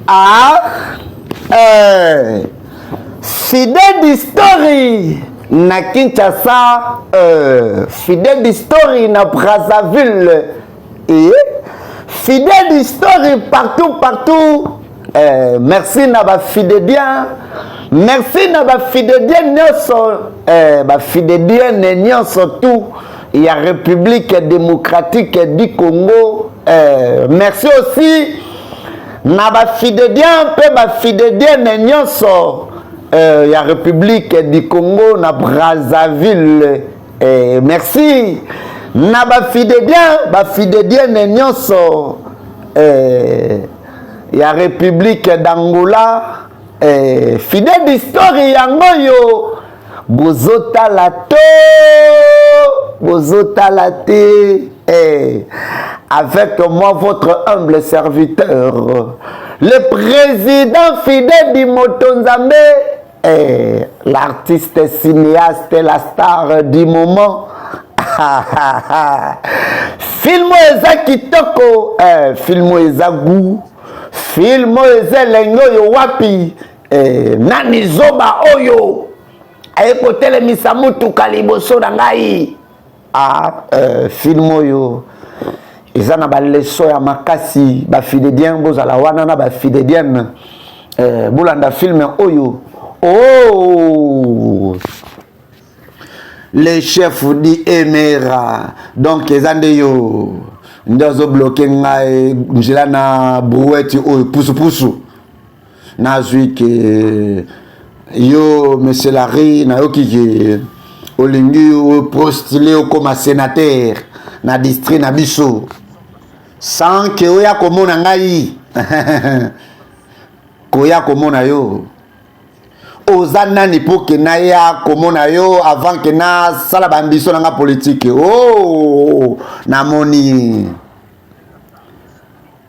Ah, eh, Fidèle d'History na Kinshasa, Fidèle d'History na Brazzaville et Fidèle d'History partout partout. Merci na ba fidédiens, merci na ba fidédiens nyonso, ba fidédiennes nyonso tout ya République démocratique du Congo. Merci aussi na ba fidédiens mpe ba fidédiennes nyonso ya République du Congo na Brazzaville. Merci na ba fidédiens, ba fidédiennes nyonso ya République d'Angola. Fidèle d'History yango oyo bozotala to bozotala te, avec moi votre humble serviteur, le président Fidèle du Motonzambe, l'artiste cinéaste, la star du moment. Film oyo eza kitoko, film oyo eza goût, film oyo eza elengi oyo wapi. Nani zoba oyo aye kotelemisa mutuka liboso na ngai? Ah, film oyo eza na baleçon ya makasi. Bafidédien bozala wana na bafidédienne, bolanda film oyo. Oh, le chef di Emera, donc eza nde yo nde azobloquer ngai nzela na brouette oyo pusupusu. Nazwi ke yo, monsieur Larry, nayoki ke olingi opostuler okóma sénateur na district na biso sans ke oya komona ngai. Koya komona yo, oza nani mpo ke naya komona yo avant ke nasala baambition na nga politike? Oh, namoni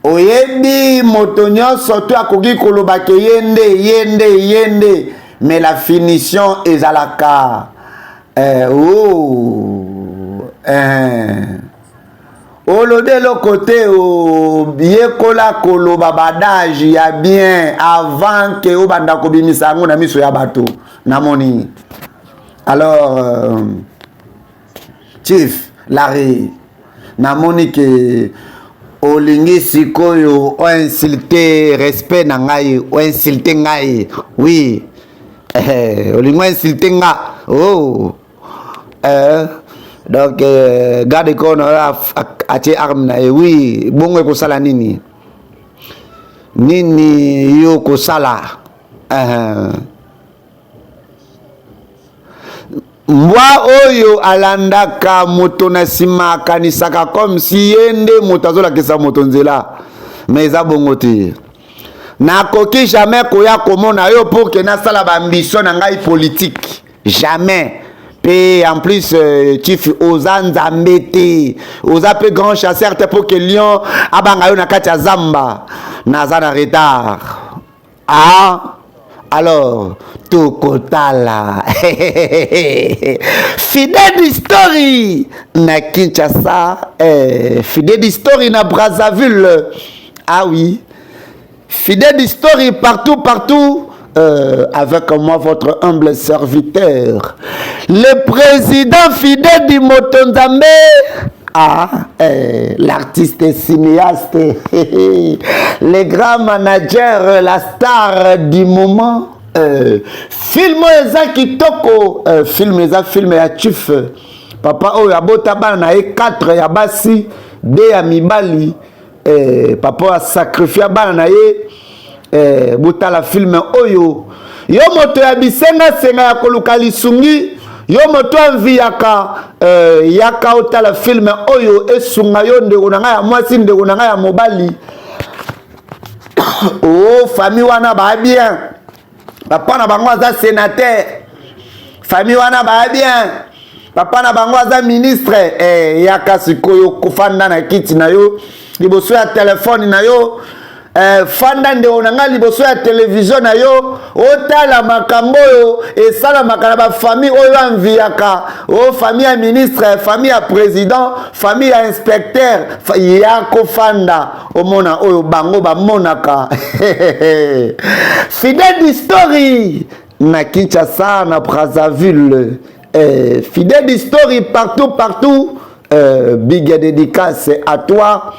oyebi moto nyonso to akoki koloba ke ye nde, ye nde, ye nde, mais la finition ezalaka oh, olobi eloko te. Oyekola koloba badage ya bien avant ke obanda kobimisa yango na miso ya bato. Namoni alors, chief Larry, namoni ke olingi sikoyo oinsulte respect na ngai, oinsulte ngai. Oui, olingi oinsulte nga. Oh, donc garde corps na atie arme na ye. Oui, bongo ekosala nini? Nini yo kosala? Mbwa oyo alandaka moto na nsima akanisaka comme si ye nde moto azolakisa moto nzela, mais eza bongo te. Nakoki jamais koya komona yo pour ke nasala baambition na ngai politique, jamais. Mpe en plus, chief, oza nzambe te, oza mpe grand chasseur te pour ke lion abanga yo na kati ya zamba. Naza na retard. Ah, alors tokotala Fidèle d'History na Kinshasa, Fidèle d'History na Brazzaville. Ah oui, Fidèle d'History partout partout, avec moi votre humble serviteur, le président Fidèle du Motonzambe. Ah, l'artiste cinéaste, le grand manager, la star du moment. Film oyo eza kitoko, film eza film ya chief papa oyo abota bana na ye 4 ya basi, 2 ya mibali. Papa oyo asacrifier bana na ye. Botala film oyo. Yo moto ya bisengasenga ya koluka lisungi, yo moto anviyaka, yaka otala film oyo esunga yo, ndeko na ngai ya mwasi, ndeko na ngai ya mobali. O famille wana baa bien, papa na bango aza sénateur. Famille wana baa bien, papa na bango aza ministre. Yaka sikoyo kofanda na kiti na yo liboso ya telefone na yo. Eh, fanda ndeko na ngai liboso ya televizio na yo otala makambo oyo esalamaka na bafamille oyo anviyaka o famille ya ministre, famille ya président, famille ya inspecteur. Ya kofanda omona oyo bango bamonaka. Fidèle d'history na Kinshasa, na Brazzaville, eh, fidèle d'history partout partout, big dédicace à toi.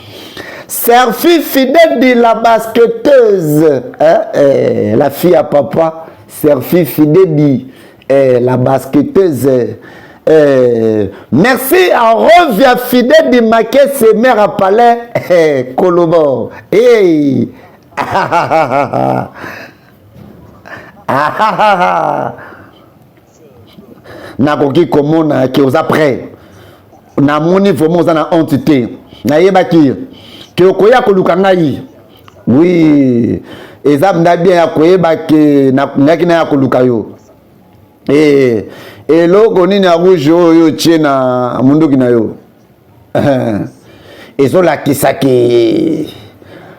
Serfi Fidèle de la basketteuse, eh, eh, la fille à papa. Serfi Fidèle, eh, la basketteuse. Eh, merci à Rovia Fidèle de Makese, mère à Palais, eh, Kolobo. Hey. Nakoki komona ke oza prêt. Namoni vraiment oza na honte te. Nayebaki ke okoya koluka ngai. Oui, eza mda bien ya koyeba ke nayaki naya koluka yo. Eh, eloko nini ya rouge oyo otie na munduki na yo ezolakisa ke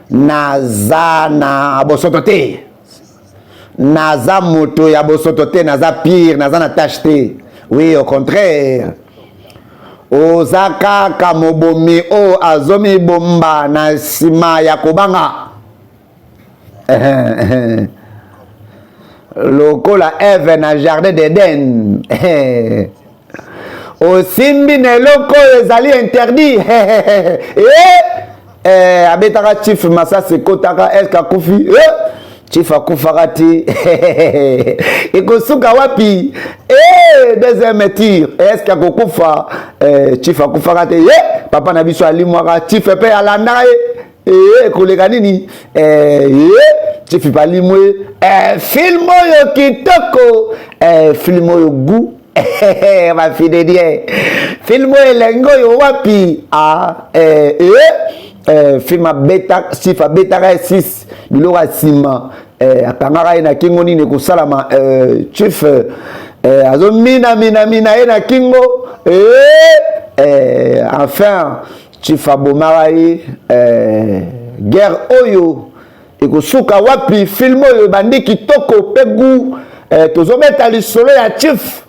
naza na bosoto te, naza moto ya bosoto te, naza pire, naza na tache te. Oui, au contraire, oza kaka mobomi oyo azomibomba na nsima ya kobanga lokola Eve na jardin d'Eden. Osimbi na eloko oyo ezali interdit. Eh, abetaka chief masasi ekotaka, eske akufi? Eh, chief akufaka te. Ekosuka wapi? Eh, deuxième tir, eske akokufa? Eh, chief akufaka te. Eh, papa na biso alimwaka, chief mpe alandaka ye. Eh, ekoleka nini? Eh, chief palimwe. Eh, film oyo kitoko. Eh, film oyo goût bafidedie. Film oyo elengi oyo wapi? Ah, eh, eh, eh, film abeta chief abetaka ye 6 biloko ya nsima, eh, akangaka ye na kingo. Nini ekosalama? Eh, chief, eh, azomina mina mina ye na kingo. Eh, eh, enfin chief abomaka ye. Eh, guerre oyo ekosuka wapi? Film oyo ebandi kitoko mpe gu. Eh, tozobeta lisolo ya chief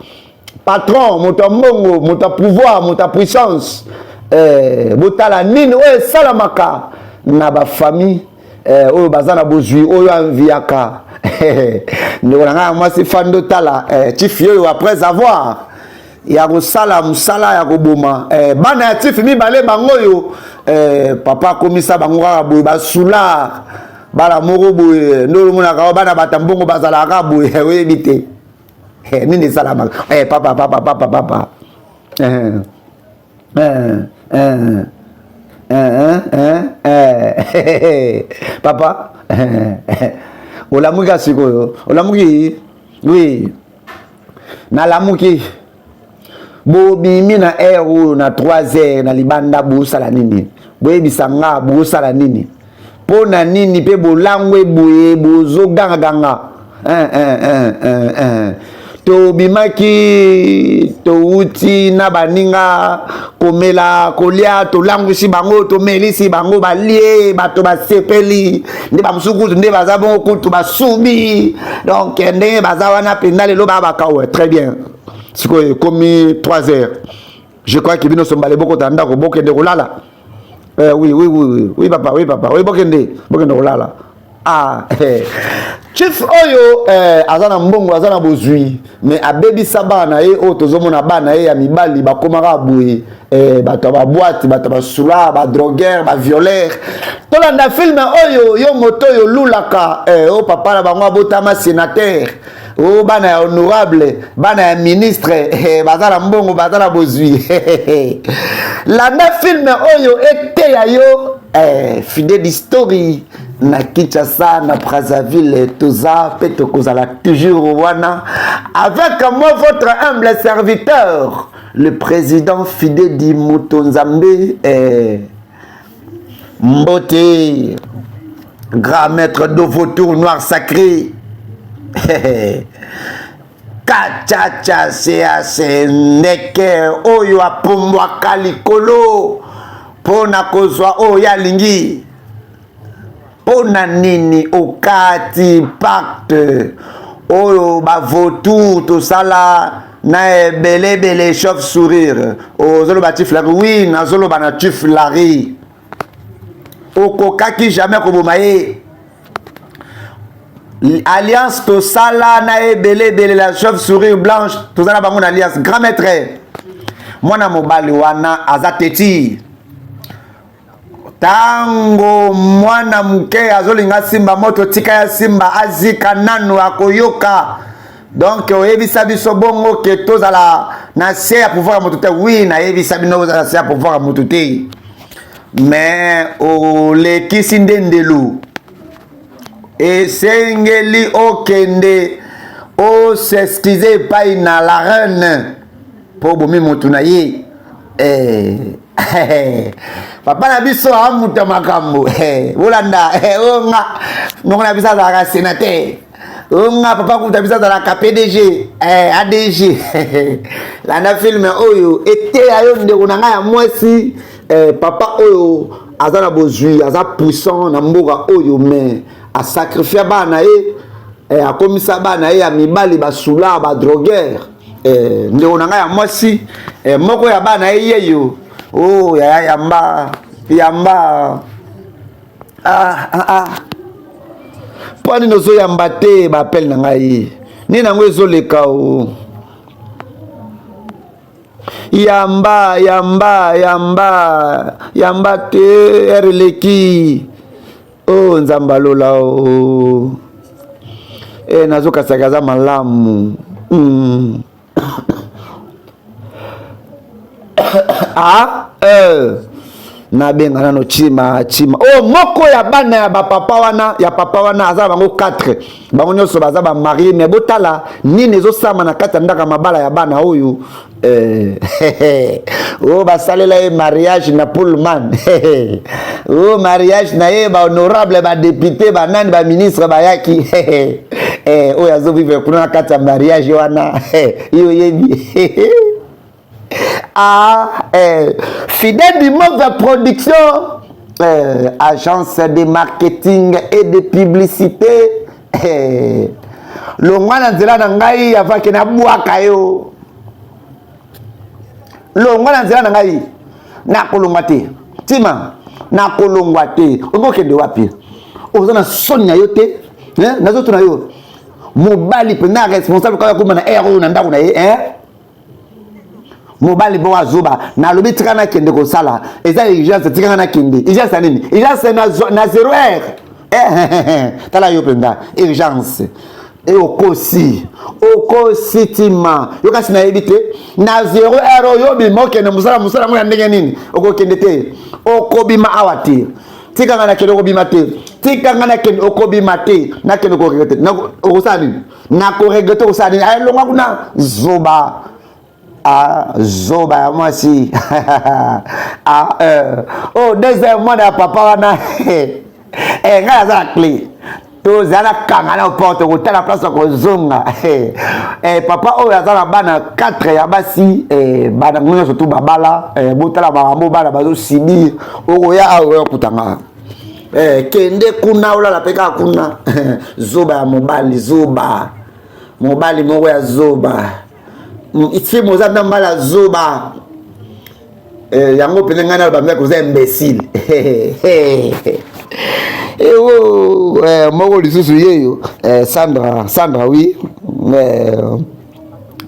patron, moto ya mbongo, moto ya pouvoir, moto ya puissance. Eh, botala nini oyo esalamaka na bafamille, eh, oyo baza na bozwi, oyo anviaka. Ndeko na ngai ya mwasi, fandi otala, eh, chief oyo après avoir ya kosala mosala ya koboma, eh, bana ya chief mibale bango oyo, eh, papa akomisa bango kaka boye basular. Bana moko boye nde olomonaka bana bata mbongo bazalaka boye, oyebi te, eh, nini esalamaka. Eh, papa papa papa papa, eh, eh, eh, eh, eh, eh, papa, eh, olamuki ka sikoyo? Olamuki? Oui, nalamuki. Bobimi na heure oyo na 3 heures na libanda, bosala nini? Boyebisa nga, bosala nini? Mpo na nini mpe bolangwe boye, bozogangaganga? Tobimaki, towuti na baninga komela, kolia, tolangwisi bango, tomelisi bango, balie, bato basepeli. Nde bamosusu kutu nde baza bongo kutu basubi. Donc ndenge baza wana mpenza lelo baa bakawe. Très bien. Sikoyo ekomi 3 heures, je crois que bino sombale bokota ndako, bokende kolala. Eh, oui, oui, oui, oui, oui, papa, oui, papa, oui, bokende, bokende kolala. Ah, eh. Chief oyo, eh, aza na mbongo, aza na bozwi, mais abebisa bana na ye oyo tozomona. Bana ye ya mibali bakomaka boye, eh, bato ya baboite, bato ya basula, badrogueur, bavioleur. Tolanda film oyo. Yo moto oyo olulaka, eh, oyo papa na bango abotama sénateur, oyo bana ya honorable, bana ya ministre, eh, baza na mbongo, baza na bozwi, landa film oyo eteya yo. Eh, fidèle history na Kinshasa, na Brazzaville, toza mpe tokozala toujours wana avec moi, votre humble serviteur, le président Fidedi Moto Nzambe. Eh, mbote grand maître de vautour noir sacré kachacha sease ndeke oyo apumbwaka likolo mpo na kozwa oyo alingi. Mpo na nini okati pacte oyo bavotour tosala na ebelebele chauve sourire? Ozoloba Chief Larry? Oui, nazoloba na Chief Larry. Okokaki jamais koboma ye. Alliance tosala na ebelebele la chauve sourire blanche, toza na bango na alliance. Grand maître, mwana mobali wana aza teti. Ntango mwana moke azolinga simba moto, tika ya simba azika nanu akoyoka. Donc oyebisa biso bongo ke tozala na se ya pouvoir ya moto te. Oui, nayebisa bino ozala na se ya pouvoir ya moto te, mais olekisi nde ndelo. Esengeli okende os'excuse epai na la reine mpo obomi motu na ye. Eh. Papa na biso amuta makambo eh, bolanda eh, oyo nga noko na biso azalaka sénateur, oyo nga papa kuta biso azalaka PDG, ADG. Landa film oyo eteya yo, ndeko na ngai ya mwasi. Papa oyo aza na bozwi, aza puissant na mboka oyo, mais asacrifia bana na ye, akomisa bana na ye ya mibali basula badrogueur. Ndeko na ngai ya mwasi, moko ya bana ye yeyo. Oh, yaya, yamba yamba. Ah, ah, ah. Mpo nini ozoyamba te baappel na ngai? Nini yango ezoleka o? Yamba, yamba, yamba, yamba te, ere eleki. O oh, Nzambe alola o e, nazokasaka aza malamu. Ah, nabenga nano Chima, Chima. Oh, moko ya bana ya bapapa wana, ya papa wana, aza na bango 4, bango nyonso baza bamarie, mais botala nini ezosama na kati ya ndako ya mabala ya bana oyo. Oyo basalela ye mariage na Pullman, oyo mariage na ye bahonorable, badéputé, banani, baministre bayaki. Oyo azovivre kuna na kati ya mariage wana, yo oyebi. Ah, Fidèle du Mauve Production, agence de marketing et de publicité, longwa na nzela na ngai avake nabwaka yo. Longwa na nzela na ngai. Nakolongwa te, ntima nakolongwa te. Okokende wapi? Oza na soni na yo te? Nazotuna yo, mobali mpenza responsable kaka koma na aire oyo na ndako na ye, eh? Mobali moko azoba. Nalobi tika nakende kosala, eza urgence, tikanga nakende. Urgence ya nini? Urgence na 0 heure? Eh, tala yo mpenza, urgence e okosi, okosi ntima yo. Kasi nayebi te, na 0 heure oyo obima okende mosala, mosala yango ya ndenge nini? Okokende te, okobima awa te. Tikanga nakende, okobima te. Tikanga nakende, okobima te. Nakende koregretter, okosala nini? Nakoregretter, okosala nini? Elongwa kuna, zoba. Ah, zoba ya mwasi. Ah, oh, deuxième mwana ya papa wana, eh, ngai aza na clé, tozala kanga na porte kotala place ya kozonga. Eh, papa oyo aza na bana 4 ya basi, eh, bana nyonso tu babala. Eh, botala makambo bana bazosibir. Okoya awa, oya okutanga. Eh, kende kuna olala mpe kaka kuna. Zoba ya mobali, zoba, mobali moko ya zoba. Film oza nda mobali ya zoba. Eh, yango mpenza ngai naloba mpe koza imbécile. Ewo, eh, moko lisusu yeyo, eh, Sandra, Sandra, oui, eh,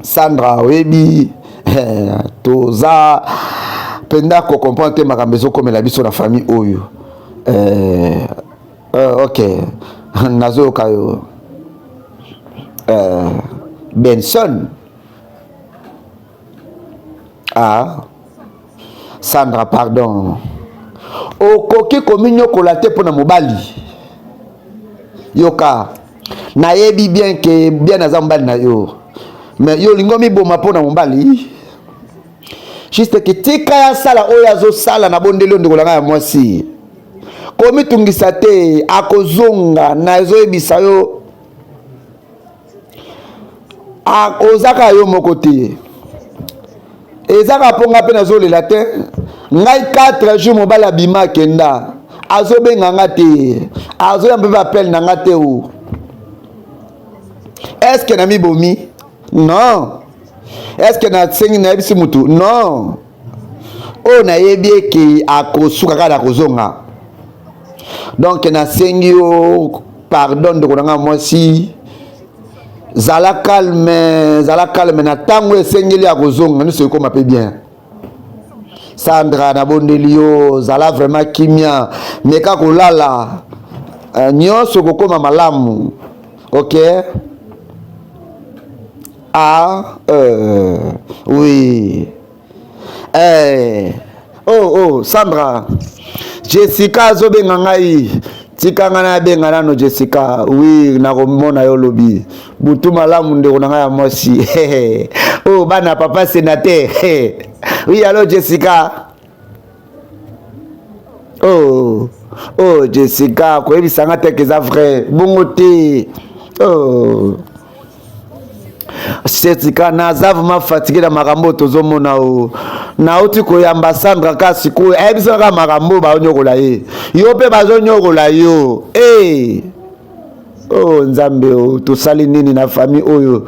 Sandra, oyebi, eh, toza mpenza kocomprendre te makambo ezokomela biso na famille oyo. Eh, ok, nazoyoka yo. Eh, Benson. Ah, Sandra, pardon, okoki kominyokola te mpo na mobali. Yoka, nayebi bien ke bien aza mobali na yo, mais yo olingi omiboma mpo na mobali. Juste ke tika ya sala oyo azosala na bondeli. Oyo ndeko na ngai ya mwasi, komitungisa te, akozonga. Nazoyebisa yo, oza kaka yo moko te, eza kaka mpo ngai mpe nazolela te. Ngai 4 jours mobali abima akenda. Azobenga nga te, azoya mpe baappel na nga te. O est ce que namibomi? Non. Est ce que nasengi, nayebisi mutu? Non. Oyo nayebi eke akosuka kaka na kozonga. Donc nasengi yo pardon, ndeko na nga mwasi, zala calme, zala calme. Na ntango esengeli ya kozonga, nyonso ekóma mpe bien. Sandra, nabondeli yo, zala vraiment kimia, meka kolala, nyonso ekokóma malamu. Ok, ah, oui, oh, Sandra, Jessica azobenga ngai. Tika ngai nabenga nano Jessica. Oui, nakomona yo lobi. Butu malamu, ndeko na ngai ya mwasi. Oh, bana papa sénateur. Oui, allo Jessica. Oh, Jessica, koyebisa nga teke eza vrai bongo te. Oh Jessica, naza vraiment fatigué na makambo oyo tozomona. O nauti koyamba Sandra ka sikoyo, ayebisa kaka makambo oyo bazonyokola ye, yo mpe bazonyokola yo. E oh Nzambe, o tosali nini na famille oyo,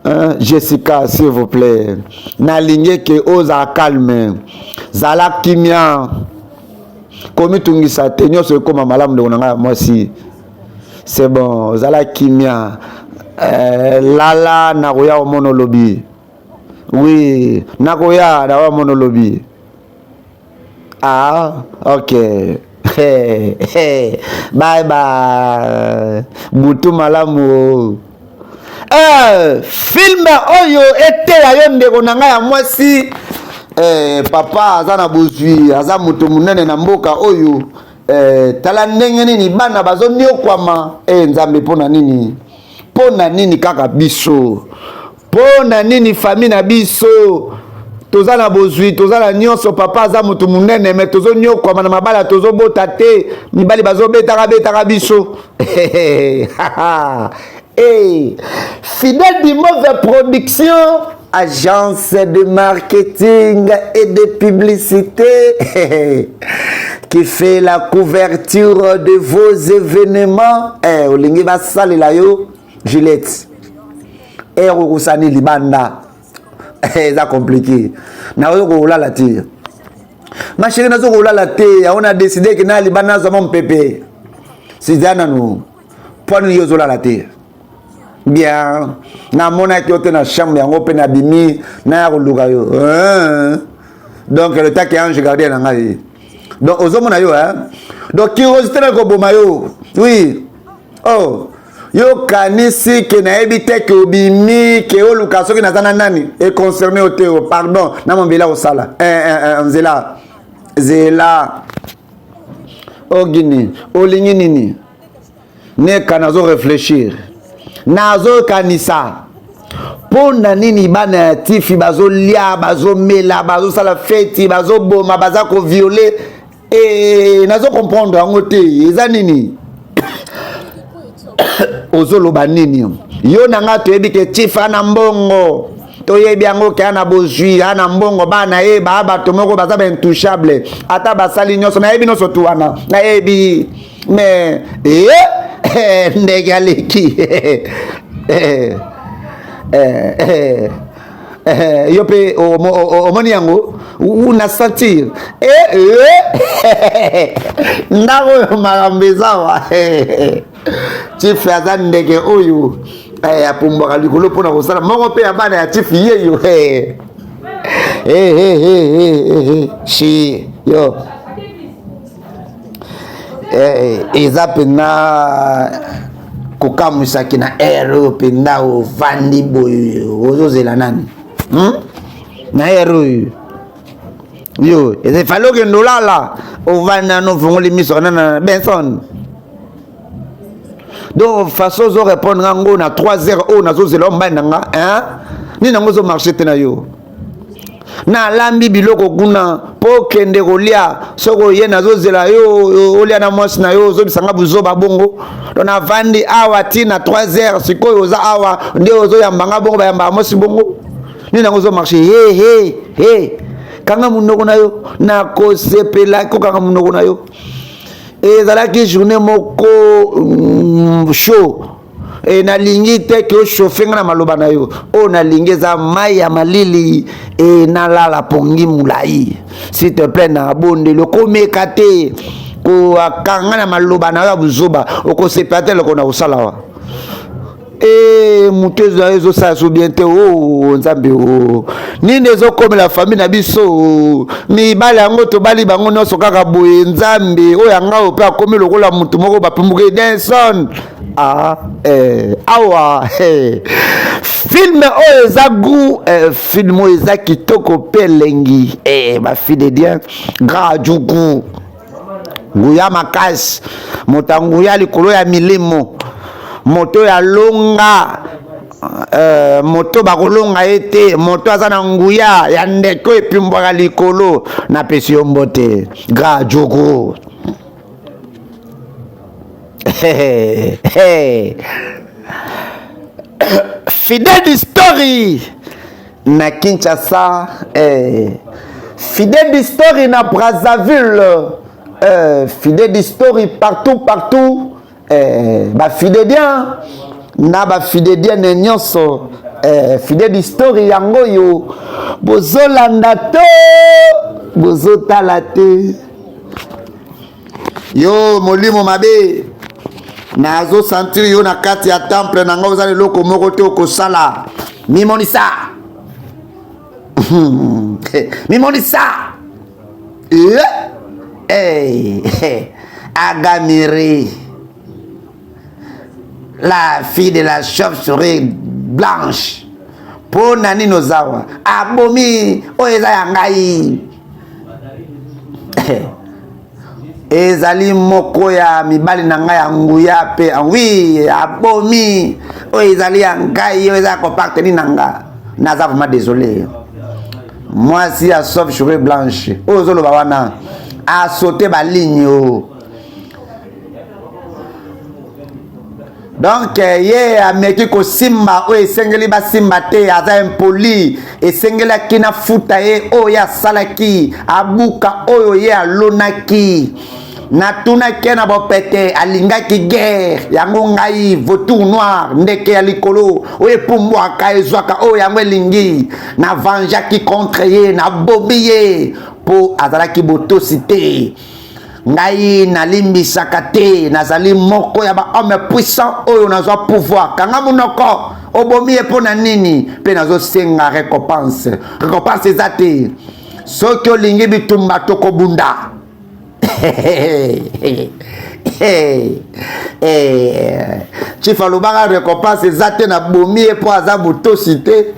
hein? Jessica, s'il vous plaît, nalingi eke ozala calme, zala kimia, komitungisa te, nyonso ekóma malamu. Ndeko na ngai ya mwasi, c'est bon, ozala kimia, lala. Nakoya omona olobi. Oui, nakoya, nakoya omona olobi. Ah, ok, bye bye, butu malamu. Film oyo eteya yo, ndeko na ngai ya mwasi. Papa aza na bozwi, aza moto monene na mboka oyo. Tala ndenge nini bana bazoniokwama. Nzambe, mpo na nini? Mpo na nini kaka biso? Mpo na nini famille na biso? Toza na bozwi, toza na nyonso, papa aza moto monene, mais tozoniokwama na mabala, tozobota te, mibali bazobetaka betaka biso. Hey, Fidèle du Mauvais Production, agence de marketing et de publicité qui fait la couverture de vos événements. Eh, olingi basalela yo Juliette. Eh, okosani libanda. Eza compliqué. Nakoki kolala te. Ma chérie, nazo kolala te. Yango na décidé ke na libanda nazwa mpepe. Siza nanu. Mpo nini yo ozolala te bien? Namonaki yo te na chambre yango mpe nabimi, naya koluka yo. Donc le take ange gardien na ngai, donc ozomona yo, hein? Donc curiosité na koboma yo. Oui, oh, yo kanisi ke nayebi te ke obimi ke oluka soki naza na nani econcerne yo te. O pardon, na mobila kosala nzela zela ogini. Olingi nini? Neka nazo réfléchir, nazokanisa mpo na nini bana ya tifi bazolia, bazomela, bazosala feti, bazoboma, baza kovioler. E nazo comprendre yango te. Eza nini? Ozoloba nini? Yo na nga toyebi ke tifi ana mbongo, toyebi yango ke ana bozwi, ana mbongo, bana ye baa bato moko baza baintouchable, ata basali nyonso. Nayebi nyonso tu wana, nayebi, mais ndenge aleki yo mpe omoni yango na sentir ndako oyo makambo eza wa. Chief aza ndeke oyo apumbwaka likolo mpona kosala moko mpe ya bana ya chief yeyo. Shi yo eza mpenza kokamwisaki na aire oyo mpenza ovandi boye, ozozela nani, Na aire oyo yo eza efali okende olala, ovandi nano, ofungoli miso nana Benson. Donc façon ozo répondre nga ngo na 3 heures oyo nazozela mobali na nga, hein? Nini yango ozomarche te na yo? Nalambi biloko kuna mpo okende kolia. Soki oye, nazozela yo olia na mwasi na yo. Ozobisanga buzoba bongo. Donc navandi awa ti na 3 heures, sikoyo oza awa nde ozoyambanga bongo. Bayambaka mwasi bongo? Nini yango ozomarche? He he he, kanga monoko na yo, nakosepela kokanga monoko na yo. Ezalaki journée moko chaud. E nalingi te ke ochauffe nga na maloba na yo. Oyo nalingi eza mai ya malili e nalala pongi molai. S'il te plaît, na bondeli okomeka te kokanga na maloba na yo ya buzoba, okosepela te eloko na kosala wa. E moto ezosala so bien te. O oh, Nzambe, o oh. Nini ezokomela famille na biso? Oh. Mibali yango tobali bango nyonso kaka boye. Nzambe, oyo yanga oyo mpe akomi lokola motu moko bapumbuki Denson. Ah, eh, awa eh. Film oyo eza goût eh, film oyo eza kitoko mpe elengi eh, bafille de Dieu grand juku nguya makasi, moto ya nguya likolo ya milimo, moto ya longa moto bakolonga ye te, moto aza na nguya ya ndeko epimbwaka likolo. Napesi yo mbote grand juku. Fidèle Story na Kinshasa, eh. Fidèle Story na Brazzaville, eh. Fidèle Story partout partout, eh. Ba fidélien na ba fidélienne nyonso, eh. Fidèle Story yango yo bozolanda to bozotala te. Yo molimo mabe, nazo sentir yo na kati ya temple na ngai, oza na eloko moko te okosala. Mimonisa, mimonisa. Eh, eh, Agamiri, la fille de la chauve-souris blanche, mpo na nini ozawa abomi oyo eza ya ngai? Ezali moko ya mibali na ngai ya nguya mpe wi abomi oyo ezali ya ngai, oyo eza ya koparteni na nga. Naza vraiment désolé. Mwasi ya sauve cheveux blanche oyo ozoloba wana asote baligne o. Donc ye ameki kosimba oyo esengeli basimba te, aza impoli. Esengelaki nafuta ye oyo ye asalaki, abuka oyo ye alonaki. Natunaki ye na bopete, alingaki guerre yango. Ngai vautour noir, ndeke ya likolo oyo epumbwaka, ezwaka oyo yango elingi. Navangeaki contre ye, nabomi ye mpo azalaki botosi te. Ngai nalimbisaka te, nazali moko ya bahomme puissant oyo nazwa pouvoir. Kanga monoko, obomi ye mpo na nini? Mpe nazosenga récompense. Récompense eza te. Soki olingi bitumba, tokobunda. Chief alobaka récompense eza te, nabomi ye mpo aza botosi te.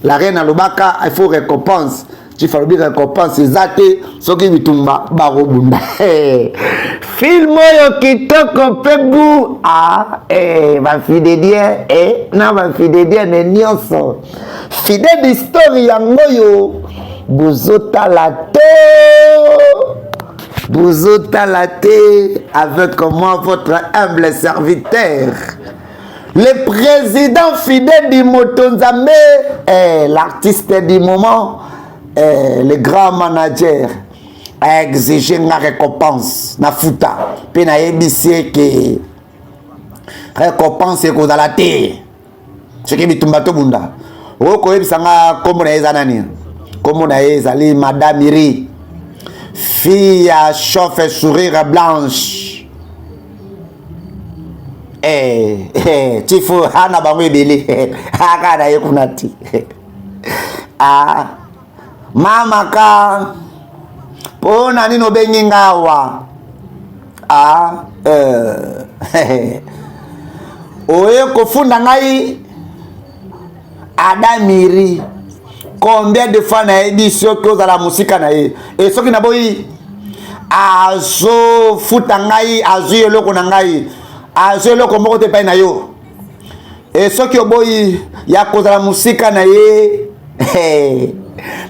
La reine alobaka il faut récompense. Chief alobi récompense eza te, soki bitumba bakobunda. Film oyo kitoko mpe gu. Ah, eh, bafidélien eh, na bafidélienne nyonso, Fidèle Story yango oyo bozotala to bozotala te, avec moi votre humble serviteur, le président fidèle du Moto Nzambe, eh, l'artiste du moment, eh, le grand manager a exigé nga récompense na futa mpe nayebisi ye ke récompense ekozala te soki bitumba tobunda. Oyo koyebisa nga nkombo na ye eza nani? Nkombo na ye ezali Madame Iri, fille ya chauve sourire blanche. Eh, eh, tifu ana bango ebele aka na ye kuna ti. Ah, mama ka, mpo na nini obengi nga awa? Ah, eh, oye kofunda ngai Adamiri. Combien de fois nayebi soki ozala mosika na ye? E soki naboyi, azofuta ngai, azwi eloko na ngai, azwi eloko moko te epai na yo. E soki oboyi ya kozala mosika na ye,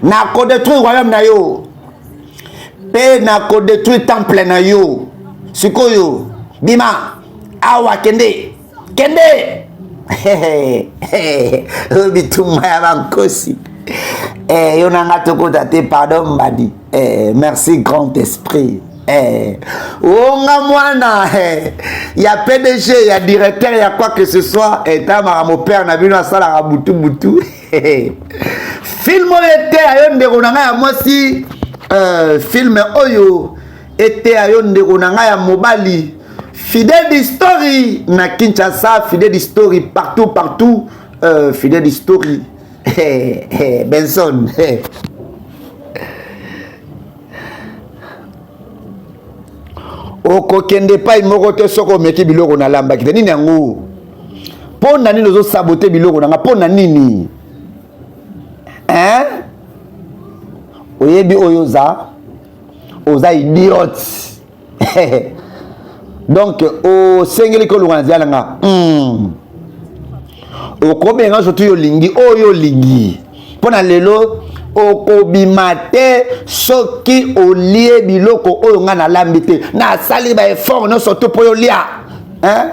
nakodétruire royaume na yo mpe nakodétruire temple na yo. Sikoyo bima awa, kende, kende. Oyo bitumba ya bankosi, eh, yo nanga tokota te. Pardon mbadi, eh, merci grand esprit. Eh, onga mwana eh, ya pdg ya directeur ya quoi que ce soit etamaka mopere na bino asalaka butu butu. Film oyo eteya yo ndeko na ngai ya mwasi, film oyo eteya yo ndeko na ngai ya mobali. Fidèle d'History na Kinshasa, Fidèle d'History partout partout, Fidèle d'History. Benson, okokende epai moko te soki omeki biloko nalambaki te. Nini yango? Mpo na nini ozosabote biloko na nga? Mpo na nini, hein? Oyebi oyo oza idiote. Donc osengeli kolonga na nzela na nga. Okobenga surtout yo olingi oyo olingi. Mpo na lelo okobima te soki olie biloko oyo ngai nalambi te. Nasali baeffort nyonso to mpo yolia, hein?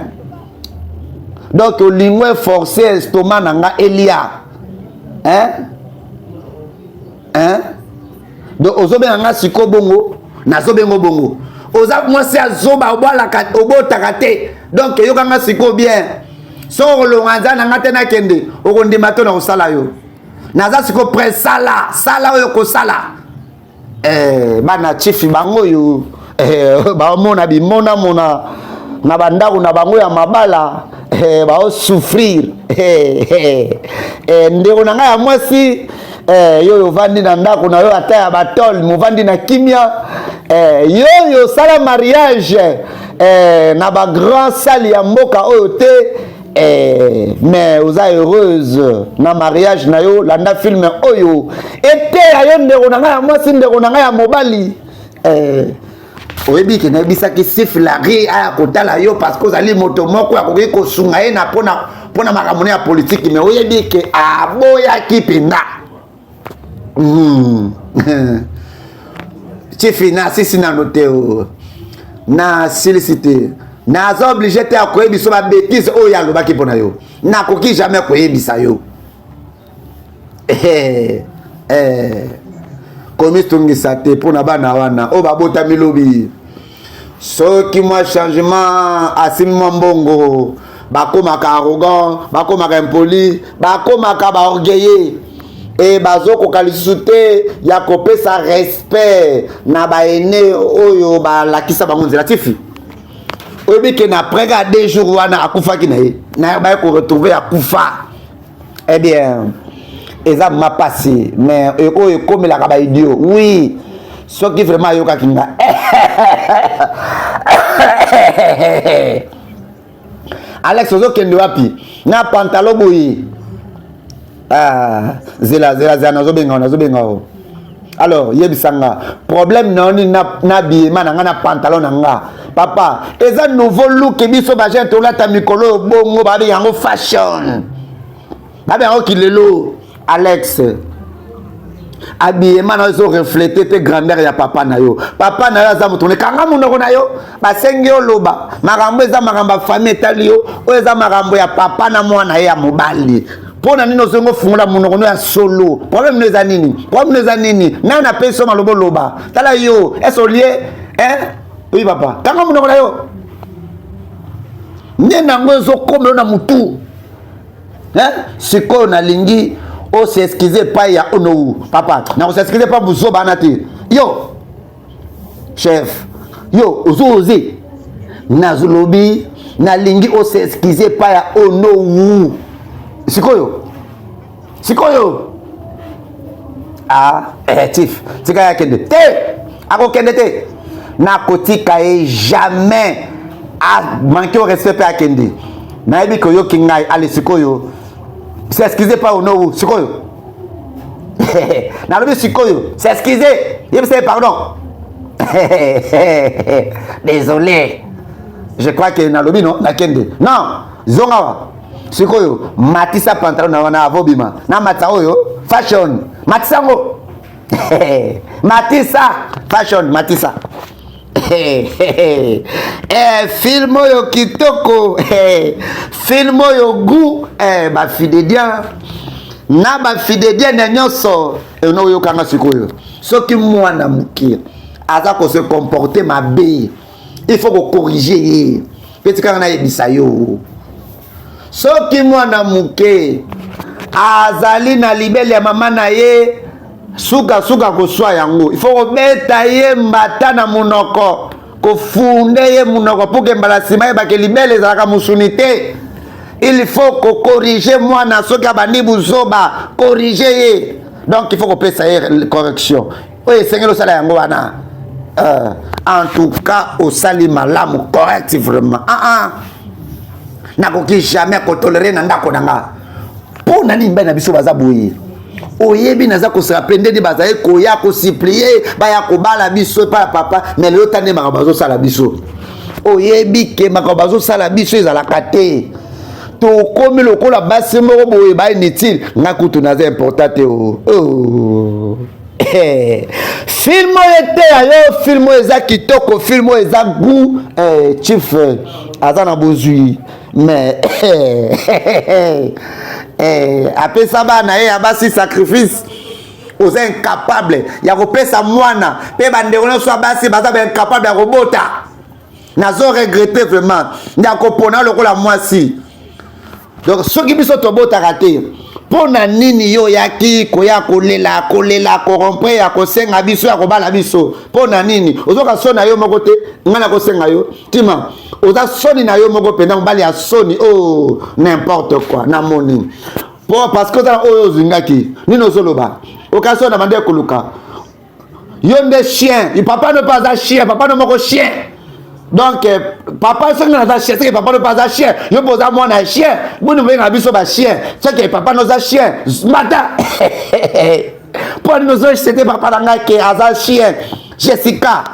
Donc olingo eforce estomac na nga elia, hein? Hein? Donc ozobenga nga siko bongo, nazobenga bongo, oza mwasi azoba, obwalaka, obotaka te. Donc eyoka nga siko bien, soki okolonga nza na nga te, nakende, okondima to na kosala yo. Naza siko pre sala sala oyo kosala. Bana chifi bango oyo, baomona bimonamona na bandako na bango ya mabala, baosouffrir. Ndeko na ngai ya mwasi, yo oyo ovandi na ndako na yo ata ya batole, movandi na kimia, yo oyo osala mariage na bagrand salle ya mboka oyo te, mais oza heureuse na mariage na yo, landa film oyo eteya yo ndeko na ngai ya mwasi, ndeko na ngai ya mobali. Oyebi ke nayebisaki Sif Lari aya kotala yo parce que ozali moto moko akoki kosunga ye na mpona makambo na ya politiki, mais oyebi ke aboyaki mpenza. Chifi, nasisi nano te o, nasilisi te. Naza obligé te ya koyebisa babêtises oyo alobaki mpo na yo. Nakoki jamais koyebisa yo. Komitungisa te mpo na bana wana oyo babotami lobi. Soki mwa changement asimi mwa mbongo, bakomaka arrogant, bakomaka impoli, bakomaka baorgueilleux e bazokoka lisusu te ya kopesa respect na baene oyo balakisa bango nzela. Tifi, oyebi ke na après ka 2 jours wana akufaki na ye, na baye koretrouve akufa. Eh bien, eza mapasi, mais oyo ekomelaka baidio. Oui, soki vraiment ayokaki nga. Alex, ozokende wapi na pantalon boye? Ah, zela zela zela, nazobenga, nazobenga o. Alors yebisa nga problème na yo nini na biyema na nga, na pantalon na nga? Papa, eza nouveau look. Biso bajeune tolata mikolo oyo bongo, babenga yango fashion, babenga yango kilelo. Alex, habillement na yo ezorefléter te grandeur ya papa na yo. Papa na yo aza moto. Kanga monoko na yo. Basengi yo loba makambo eza makambo ya famille, etali yo. Oyo eza makambo ya papa na mwana ye ya mobali. Mpo na nini ozongi ofungola monoko no ya solo? Problème no eza nini? Problème no eza nini? Nani apesi yo maloba oloba? Tala yo, ese olie, hein? Oui papa, kanga monoko na yo. Nde nango ezokomela na mutu, hein? Sikoyo nalingi os'excuse epai ya onou. Papa, nakos'excuse mpa buzoba wana te. Yo chef, yo ozoze, nazolobi nalingi os'excuse epai ya onou sikoyo sikoyo. Ah, chief, tika ye akende te. Akokende te, nakotika ye jamais amanke au respect mpe akende. Nayebi koyoki ngai. Ale, sikoyo s'excuse pa onowu sikoyo. Nalobi sikoyo s'excuse, yebisa ye pardon, désolé. Je crois que nalobi no, nakende. Non, zonga wa sikoyo, matisa pantalon na wana avobima na matisa oyo fashion, matisa yango, matisa fashion, matisa. Film oyo kitoko, film oyo goût. Bafidédien na bafidédienne nyonso eno, oyokanga sikoyo. Soki mwana moke Aza ko se comporter mabe. Il faut ko corriger ye. Mpe tikanga nayebisa yo. Soki mwana moke azali na libele ya mama na ye, sukasuka koswa yango, il faut kobeta ye mbata na monoko, kofunde ye monoko mpo ke mbala nsima yebake libele ezalaka mosuni te. Il faut kocorriger mwana soki abandi buzoba, corriger ye. Donc il faut kopesa ye correction oyo esengeli osala yango wana. En tout cas osali malamu, correct vraiment. Ah, ah. Nakoki jamais kotolérer na ndako na nga. Mpo na nini mibali na biso baza boye? Oyebi, naza kosala mpe ndeni bazali koya kosupplier, baya kobala biso epai ya papa. Mais lelo ta nde makambo bazosala biso. Oyebi ke makambo bazosala biso ezalaka te. Tokomi lokola basi moko boye ba inutile. Nga kutu naza important te. O oh. Film oyo eteya yo, film oyo eza kitoko, film oyo eza goût. Chief aza na bozwi, mais apesa bana ye ya basi sacrifice. Oza incapable ya kopesa mwana, mpe bandeko nyonso ya basi baza baincapable ya kobota. Nazo regretter vraiment ya kopona lokola mwasi. Donc soki biso tobotaka te, mpo na nini yo oyaki koya kolela kolela korompre ya kosenga biso ya kobala biso? Mpo na nini ozoka soni na yo moko te? Ngai nakosenga yo ntima, oza soni na yo moko mpenza, mobali ya soni. Oh, n'importe quoi. Namoni po parce que oza na oyo ozwingaki nini, ozoloba okasi oyo na bandi koluka yo nde chien. Papa no mpe aza chien, papa no moko chien. Donc papa, soki naza chien, soki papa no mpe aza chien, yo mpe oza mwana ya chien. Boni bobengaka biso bachien? Soki papa no oza chien, mata mpo nini ozosete papa na ngai ke aza chien? Jessica,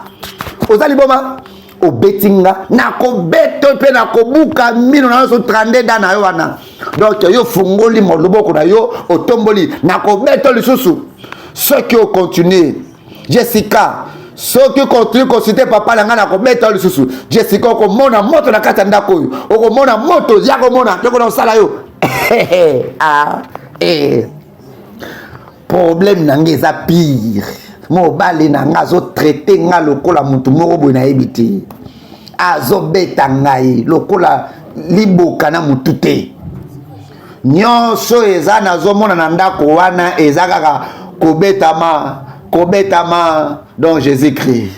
oza liboma. Obeti nga, nakobeta mpe nakobuka mino na nyonso 32 da na yo wana. Donc yo fungoli loboko na yo, otomboli, nakobeta lisusu soki ocontinue. Jessica, soki continue kociter papa na ngai, nakobeta yo lisusu. Jessica, okomona moto na kati ya ndako oyo, okomona moto ya komona tokona kosala yo. Ah, eh. Problème na ngai eza pire. Mobali na ngai azotraiter nga lokola motu moko boye nayebi te. Azobeta ngai lokola liboka na motu te. Nyonso eza nazomona na ndako wana eza kaka kobetama, kobetama. Donc Jésus Christ,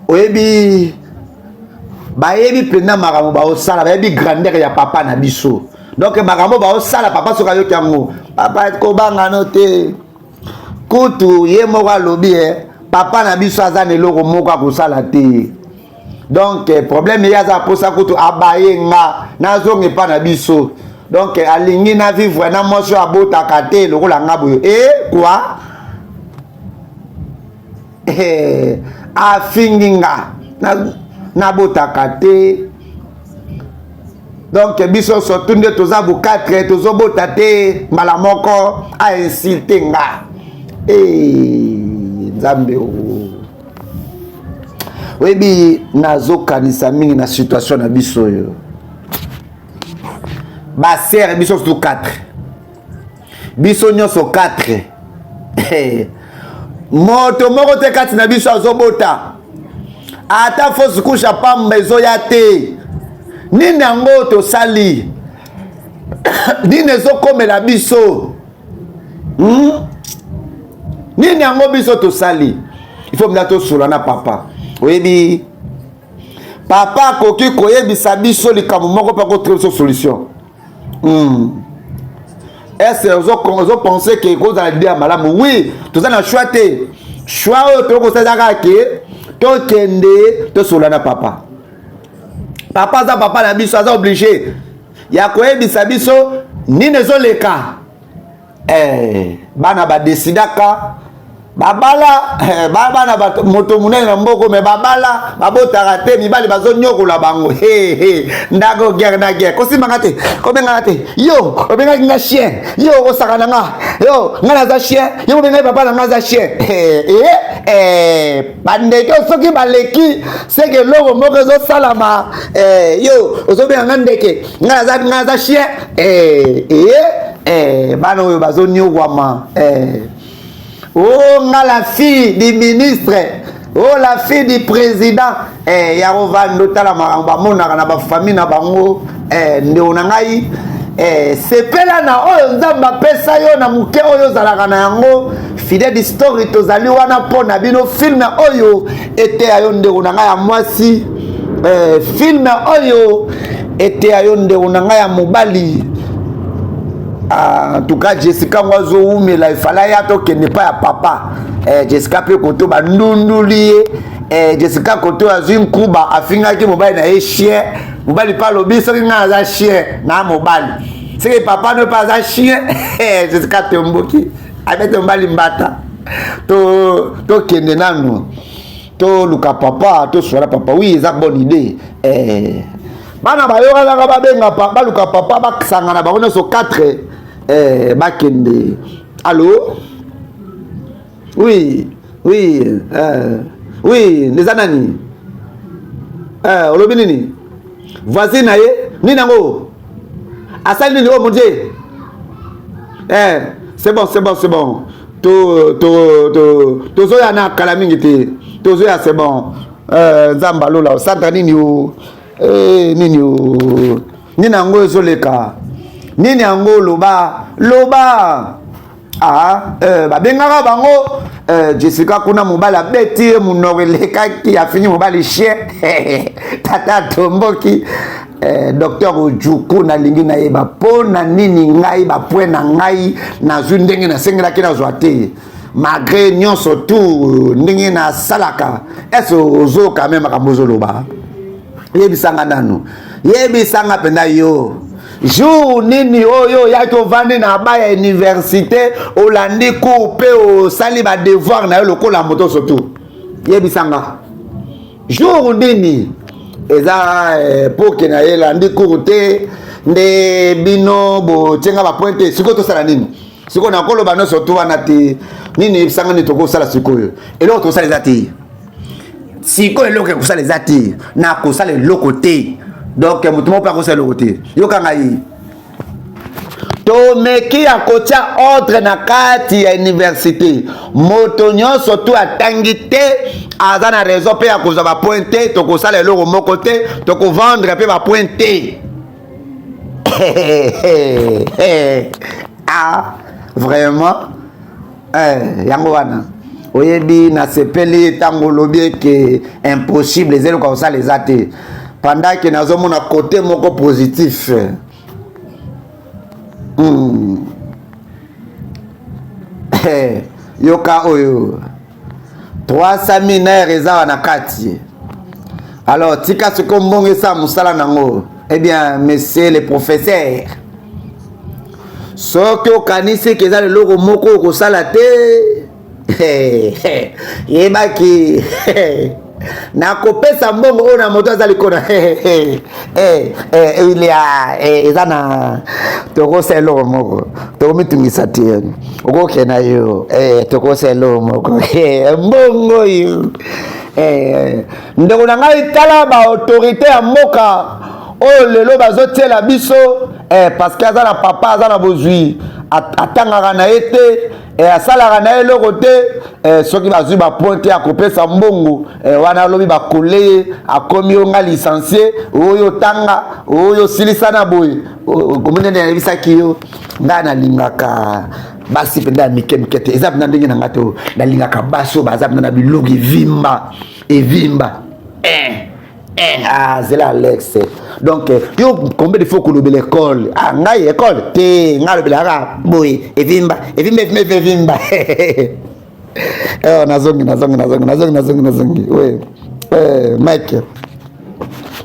oyebi, bayebi mpenza makambo baosala, bayebi grandeur ya papa na biso. Donc makambo baosala, papa soki ayoki yango, papa kobangano te. Kutu ye moko alobi e papa na biso aza na eloko moko akosala te. Donc problème, ye aza mposa kutu abaye nga, nazonga epa na biso. Donc alingi na vivre na mwasi oyo abotaka te lokola nga boye. E quoi? Afingi nga nabotaka te. Donc biso surtout nde toza bo 4, tozobota te. Mbala moko ainsulter nga. Nzambe o, oyebi, nazokanisa mingi na situation na biso oyo. Basere biso surtout 4, biso nyonso 4, moto moko te kati na biso azobota. Ata fausse couche ya pamba ezoya te. Nini yango tosali? Nini ezokomela biso? Nini yango biso tosali? Il faut mpenza tosola na papa. Oyebi, papa akoki koyebisa biso likambo moko mpe akotrouver biso solution. Est-ce ozopenser ke ekozala idée ya malamu? Oui, toza na choix te. Choix oyo tokosala kaka ke tokende tosola na papa. Papa aza papa na biso, aza obligé ya koyebisa biso nini ezoleka. Bana badesidaka babala bana moto monene na mboko, me babala babotaka te, mibali bazonyokola bango. Hey, hey. Ndako guerre na guerre. Kosimbanga te, kobengaka te. Yo obengaki nga chien, yo okosaka na nga. Yo nga naza chien, yo obengaki papa na nga aza chien. Hey, bandeke soki baleki, seke eloko moko ezosalama. Yo ozobenga nga ndeke, nga naza chien. Bana oyo bazonyokwama. O oh, nga la fille du ministre, o oh, la fille du président, eh, ya kovanda otala makambo bamonaka na bafamille na bango. Eh, ndeko na ngai, eh, sepela na oyo Nzambe apesa yo na moke oyo ozalaka na yango. Fidèle Story, tozali wana mpo na bino. Film oyo eteya yo, ndeko na ngai ya mwasi, eh, film oyo eteya yo, ndeko na ngai ya mobali. Ah, en tout cas Jessica ngo azowumela, efala ya tokende pa ya papa. Eh, Jessica mpe koto bandunduli ye. Eh, Jessica koto azwi nkuba, afingaki mobali na ye chien. Mobali mpe alobi soki ngai aza chien na mobali, soki papa no mpe aza chien. Eh, Jessica tomboki, abete mobali mbata. Tokende to nanu toluka papa, toswala papa. Oui, eza bonne idée. Eh, bana bayokanaka, babenga, baluka papa, basangana bango nyonso 4, eh, bakende. Allo, oui, oui, eh, oui, eza nani? Eh, olobi nini? Voisine na ye nini yango asali nini? Oh mon Dieu! Eh, c'est bon, c'est bon, c'est bon. Tozoya na kala mingi te, tozoya, c'est bon. Eh, Nzambe alola, osanta nini o, eh, nini o, nini yango ezoleka, nini yango? Loba, loba. Ah, eh, babengaka bango. Eh, Jessica kuna, mobali abeti ye, monoko elekaki, afini mobali chien, tata atomboki. Eh, docteur Ojuku, nalingi nayeba mpo na nini ngai bapoint na ngai nazwi ndenge nasengelaki nazwa te, malgré nyonso tu ndenge nasalaka. Ese ozoyoka me makambo ozoloba? Yebisanga nanu, yebisanga mpenza, yo jour nini oyo oyaki ovandi na ba ya université, olandi cours mpe osali badevoir na yo lokola moto surtout? Yebisanga jour nini eza po ke na ye landi cours te nde bino botienga bapoint te. Sikoyo tosala nini? Sikoyo nakoloba nyonso to wana te. Nini? Yebisanga nini tokosala sikoyo? Eloko tokosala eza te. Sikoyo eloko ekosala eza te, nakosala eloko te. Donc moto moko mpe akosala eloko te. Yoka ngai, tomeki ya kotia ordre na kati ya université. Moto nyonso tu atangi te aza na raison mpe ya kozwa bapoint te. Tokosala eloko moko te, tokovendre mpe bapoint te. Ah, vraiment, eh, yango wana oyebi, nasepeli ntango olobi eke impossible eza, eloko kosala eza te, pendant ke nazomona côté moko positif. Eh, yoka oyo 300 minere eza wana kati. Alors tika sikoyo mbongo esala mosala nango. Eh bien, monsieur le professeur, soki okanisi ke eza leloko moko okosala te, yebaki nakopesa mbongo oyo na moto aza likolo. Ilia eza na tokosa eloko moko, tokomitungisa te, okokenda yo, tokosa eloko moko, mbongo oyo. Ndeko na ngai, tala baautorité ya mboka oyo lelo bazotiela biso, parce que aza na papa aza na bozwi, atangaka na ye te, asalaka na ye eloko te. Soki bazwi bapoint te, akopesa mbongo wana. Alobi bakole ye, akomi yo nga licencié oyo otanga, oyo osilisa na boye. Komi ndenge nayebisaki yo, ngai nalingaka basi mpenza ya mike mike te. Eza mpenza ndenge na ngai te. Nalingaka basi oyo baza mpenza na biloko evimba evimba, eh. Eh, ah, zela Alex. Donc yo combien de fois kolobela école? Ah, ngai école te, ngai alobelaka boye, evimba evimba evimba evimba. Eh, nazongi, nazongi, nazongi, nazongi, nazongi, nazongi. Oui, eh, Mike,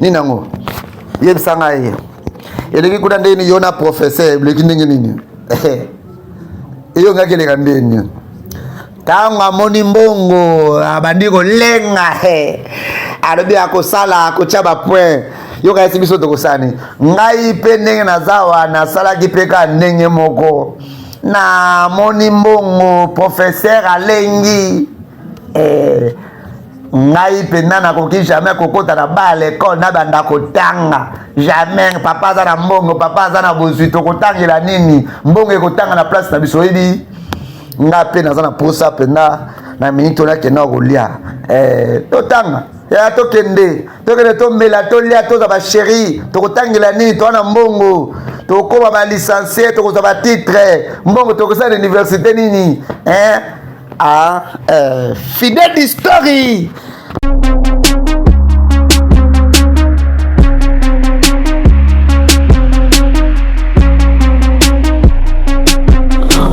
nini yango? Yebisa ngai, eleki kuna ndenge nini? Yo na professeur, eleki ndenge nini? Eyongaki eleka ndenge nini? Ntango amoni mbongo, abandi kolenga, alobi akosala, akotya bapoint. Yoka, yesi biso tokosala nini? Ngai mpe ndenge naza wa, nasalaki mpe kaka ndenge moko. Namoni mbongo, professeur alengi, eh, ngai mpenza nakoki jamais kokota na ba l'école, nabanda kotanga, jamais. Papa aza na mbongo, papa aza na bozwi, tokotangela nini? Mbongo ekotanga na place na biso. Oyebi. Nga mpe naza na mposa mpenza na minute oyo nakenda kolia. Eh, totanga ya tokende tokende tomela tolia tozwa basheri tokotangela nini toa na mbongo tokokoma balicencie tokozwa batitre mbongo tokosala na université nini eh? Ah, eh, fidèle d'history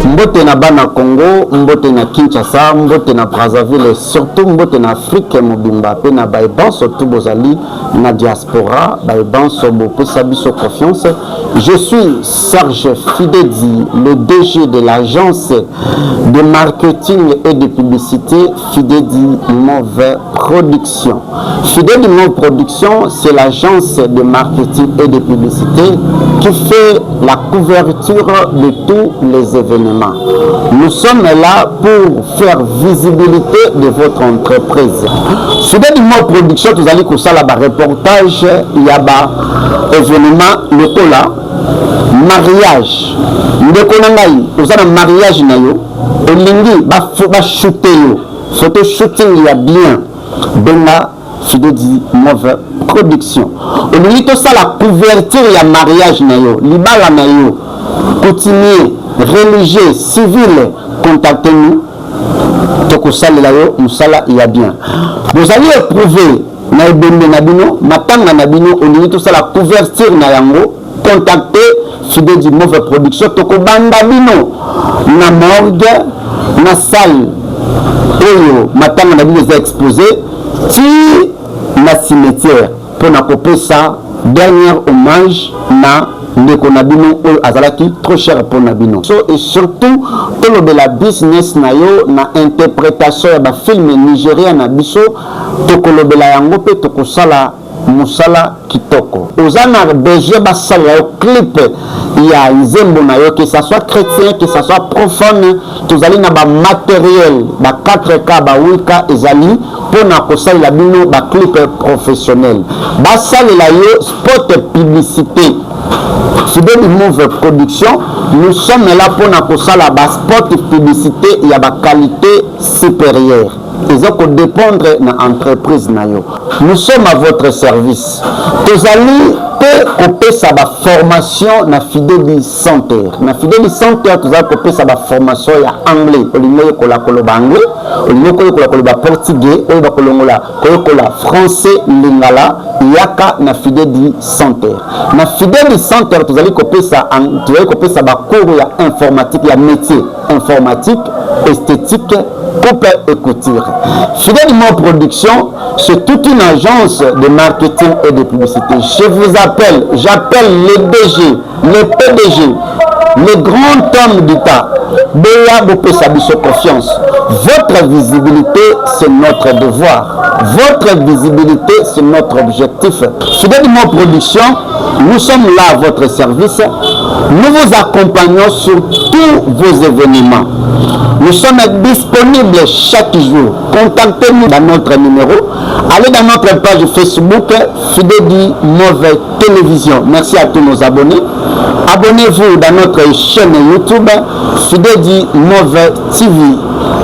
Mbote na bana Congo, mbote na Kinshasa, mbote na Brazzaville, surtout mbote na Afrique mobimba pe na baye banso tout bozali na diaspora, baye banso bopesa biso confiance. Je suis Serge Fidedi, le DG de l'agence de marketing et de publicité Fidedi Move Production. Fidedi Move Production, c'est l'agence de marketing et de publicité qui fait la couverture de tous les événements. Nous sommes là pour faire visibilité de votre entreprise. Fidedi Move Production, tozali kosala ba reportage ya ba événement lokola mariage. Ndeko na ngai, oza na mariage na yo, olingi ba shooter yo photo shooting ya bien, benga Fidedi Move Production. Olingi tosala couverture ya mariage na yo, libala na yo, coutumier, religieux, civil, contactez-nous, tokosalela yo mosala ya bien. Bozali éprouvé na ebembe na bino, matanga na bino, olingi tosala couverture na yango, contactez Fidedi Move Production. Tokobanda bino na morgue, na salle oyo matanga na bino eza exposé, ti na cimetière mpona kopesa dernier hommage na ndeko na bino oyo azalaki trop cher mpona bino. So et surtout tolobela business na yo na interprétation ya bafilme nigérien na biso, tokolobela yango mpe tokosala mosala kitoko. Oza na besoin basalela yo clip ya nzembo na yo, que ça soit chrétien, que ça soit profane, tozali na bamatériel ba 4K, ba 8K ezali mpona kosalela bino baclip professionnel, basalela yo spot publicité. Fideli Move Production, nous sommes là mpona kosala baspot publicité ya baqualité supérieure. Eza kodépendre na entreprise na yo. Nous sommes à votre service. Tozali mpe kopesa baformation na Fideli Center. Na Fideli Center tozali kopesa baformation ya anglais. Olingi oyekola koloba anglais, olingi koyekola koloba portugais, oyo bakolongola koyekola français, lingala, yaka na Fideli Center. Na Fideli Center tozali kopesa bacours ya informatique, ya métier informatique, esthétique, coupe et couture. Fidèle Mo Production, c'est toute une agence de marketing et de publicité. Je vous appelle, j'appelle les DG, les PDG, les grands hommes d'État. Boya bopesa biso confiance. Votre visibilité, c'est notre devoir. Votre visibilité, c'est notre objectif. Fidèle Mo Production, nous sommes là à votre service. Nous vous accompagnons sur tous vos événements. Nous sommes disponibles chaque jour. Contactez-nous dans notre numéro. Allez dans notre page Facebook, Fidedi Move Télévision. Merci à tous nos abonnés. Abonnez-vous dans notre chaîne YouTube, Fidedi Move TV.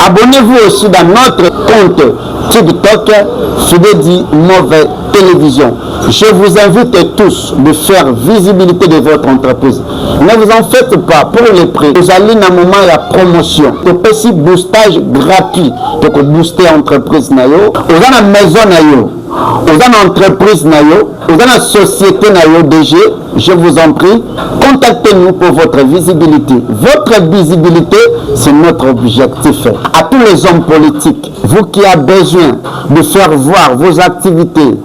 Abonnez-vous aussi dans notre compte TikTok, Fidedi Move Télévision. Je vous invite tous de faire visibilité de votre entreprise. Ne vous en faites pas pour les prix. Vous allez dans un moment ya promotion. Topesi boostage gratuit. Donc booster entreprise na yo. Oza na maison na yo. Oza na entreprise na yo. Oza na société na yo DG. Je vous en prie, contactez-nous pour votre visibilité. Votre visibilité, c'est notre objectif. À tous les hommes politiques, vous qui avez besoin de faire voir vos activités,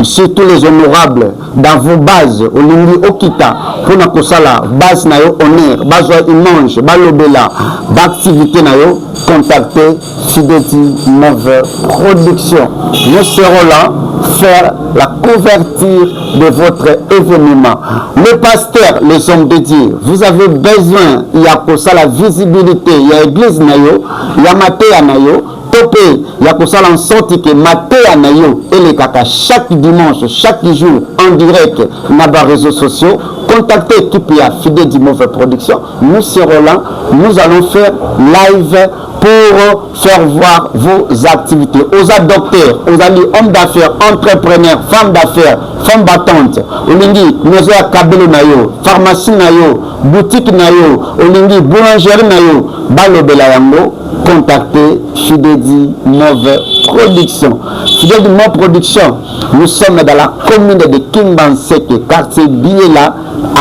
surtout les honorables, dans vos bases, olingi okita mpona kosala base na yo honneur, bazwa image, balobela baactivité na yo, contactez Fideti Move Production. Nous serons là faire la couverture de votre événement. Le pasteur, les hommes de Dieu, vous avez besoin ya kosala visibilité ya église na yo, ya mateya na yo, to Yo mpe ya kosala en sorte que mateya na yo elekaka chaque dimanche, chaque jour en direct na ba réseaux sociaux, contactez équipe ya Fide Dimove Production, nous serons là, nous allons faire live pour faire voir vos activités. Oza docteur, ozali homme d'affaires, entrepreneur, femme d'affaires, femme battante, olingi maison ya kabelo na yo, pharmacie na yo, boutique na yo, olingi boulangerie na yo, balobela yango, contactez Fidedi Move Production. Fidedi Move Production, nous sommes dans la commune de Kimbanseke, quartier Biela,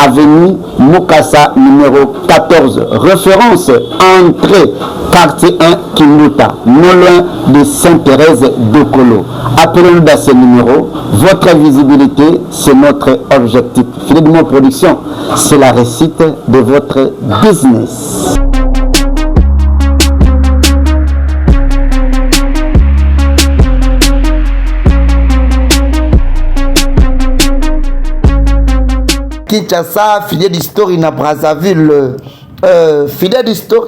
avenue Mukasa numéro 14. Référence entrée quartier 1 Kimbuta, non loin de Sainte-Thérèse de Colo. Appelez-nous dans ce numéro. Votre visibilité, c'est notre objectif. Philippe Move Production, c'est la réussite de votre business. Kinshasa, fidèle d'histoire na Brazzaville, euh, fidèle d'histoire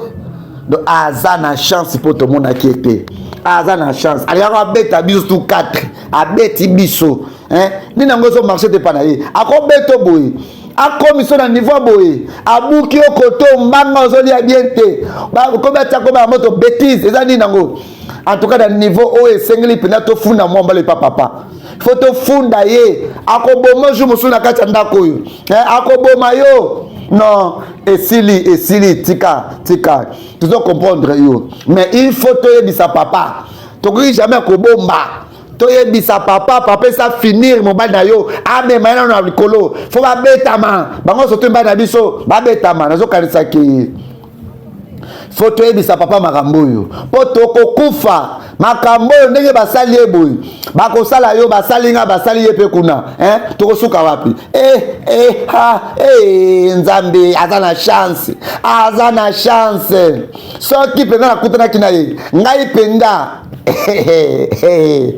donc aza na chance mpo tomonaki ye te aza na chance alingaka abeta biso tu 4 abeti biso nini yango ezo marche te mpa na ye akobeta boye akomi so na niveau boye abuki yo koto mbanga ozolia bien te komi atia komi ya moto betise eza nini yango en tout cas na niveau oyo esengeli mpenza tofunda mwa mbala epa papa fo tofunda ye akoboma jour mosusu na kati ya ndako oyo eh, akoboma yo non esili esili tika tika tozo comprendre yo mais il faut toyebisa papa tokoki jamais kobomba toyebisa papa papa esa finir mobali na yo amema ye nano na likolo fo babetama bango soto mibali na biso babetama nazokanisaki fo toyebisa papa makambo oyo mpo tokokufa makambo oyo ndenge basali ye boye bakosala yo basali nga basali ye mpe kuna eh? tokosuka wapi eh, eh, ha, eh, nzambe aza na chance aza na chance soki mpenza nakutanaki na ye ngai mpenza eh,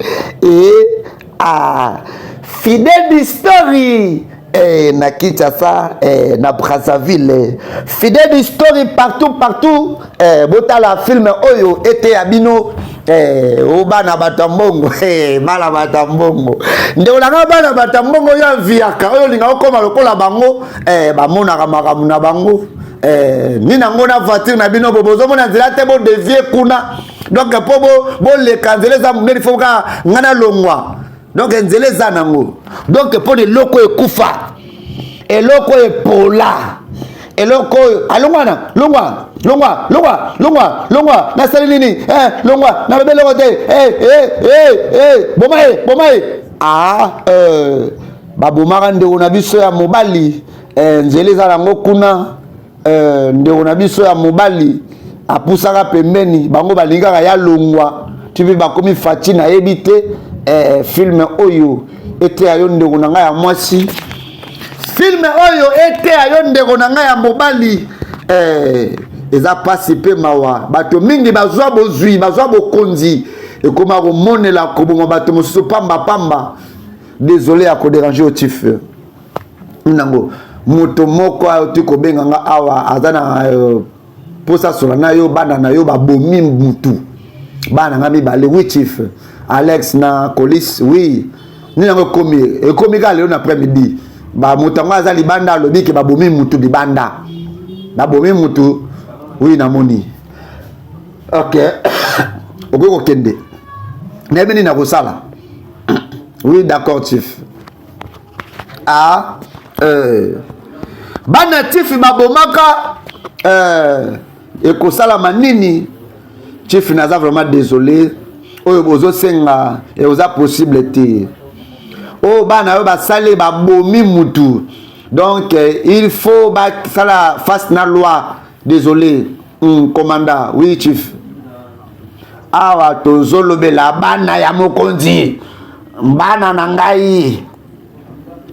ah, fidèle d'history eh, na Kinshasa eh, na Brazzaville eh. fidèle d'history partout partout eh, botala film oyo eteya bino eh, o bana bato ya mbongo eh, bana bato ya mbongo ndeko na ngai bana bato ya mbongo oyo aviaka oyo olinga okoma lokola bango eh, bamonaka makambo na bango eh, nini yango na voiture na bino bo bozomona nzela te bodevie kuna donc mpo boleka nzela eza monene fo kaka ngai nalongwa donc nzela eza nango donc mpo na eloko ekufa eloko epola eloko oyo alongwa na longwa longwa longwa longwa longwa nasali nini eh, longwa nalobi eloko te eh, eh, eh, eh, boma ye boma ye ah, eh, babomaka ndeko na biso ya mobali eh, nzela eza nango kuna eh, ndeko na biso ya mobali apusaka pembeni bango balingaka ya longwa tipi bakomi faci nayebi te eh, filme oyo eteya yo ndeko na ngai ya mwasi filme oyo eteya yo ndeko na ngai ya mobali eh, eza mpasi mpe mawa bato mingi bazwa bozwi bazwa bokonzi ekoma komonela koboma bato mosusu pamba pamba désolé ya koderange yo chief nango moto moko ayoti kobenga nga awa aza na euh, mposa sola na yo bana na yo babomi mutu bana nga mibale oui chief alex na colis oui nini yango ekomi ekomi kaka lelo na après midi bamoto yango aza libanda alobi ke babomi mutu libanda babomi mutu oui namoni ok okoki kokende nayebi nini nakosala oui d'accord chief ah, euh, bana tifi babomaka euh, ekosalama nini chief naza vraiment désolé oyo bozosenga oza possible te oyo bana oyo basali babomi mutu donc euh, il faut basala face na loi désolé mm, commanda oui chief awa tozolobela bana ya mokonzi bana na ngai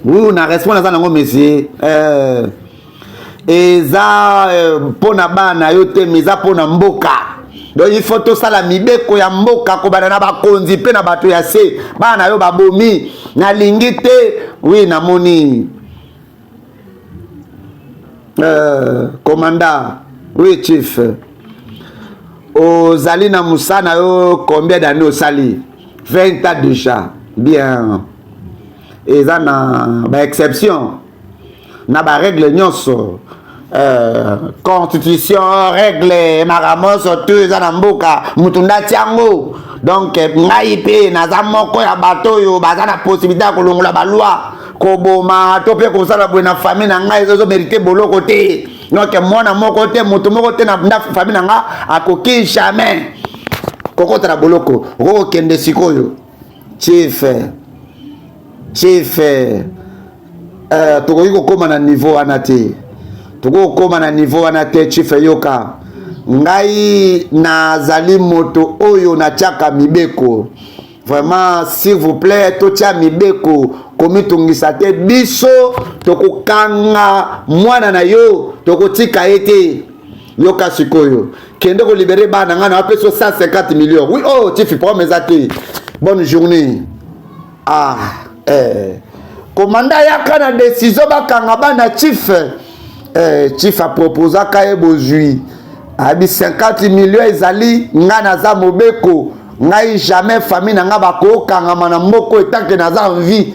oui na respond naza nango monsieur euh, eza euh, mpo na bana yo te mais eza mpo na mboka donc il faut tosala mibeko ya mboka kobanda na bakonzi mpe na bato ya se bana na yo babomi nalingi te wi namoni euh, commanda oui chief. Ozali na mosala na yo combien d'année? Osali 20 ans déjà. Bien, eza na baexception na barègle nyonso, constitution, règle, makambo nyonso tu eza na mboka, mutu ndati yango. Donc ngai mpe naza moko ya bato oyo baza na possibilité ya kolongola baloi, koboma to mpe kosala boye na famille na ngai ezomérite boloko te. Donc mwana moko te, moto moko te na famille na nga akoki jamais kokota na boloko. Okokokende sikoyo, chief, chief, tokoki kokóma na niveau wana te, tokoki kokóma na niveau wana te. Chief, yoka ngai, nazali moto oyo natiaka mibeko. Vraiment, s'il vous plaît, totia mibeko, komitungisa te. Biso tokokanga mwana na yo, tokotika ye te. Yoka sikoyo, kende kolibérer bana ngai na bapesi yo 150 millions. Oui, oh chief, problème eza te, bonne journée. Ah, eh. Komanda ayaka na décision bakanga bana chief. Chief aproposaka ye bozwi, ayebi 50 millions ezali. Ngai naza mobeko, ngai jamais famille na ngai bakokangama na mboka etanke naza en vie.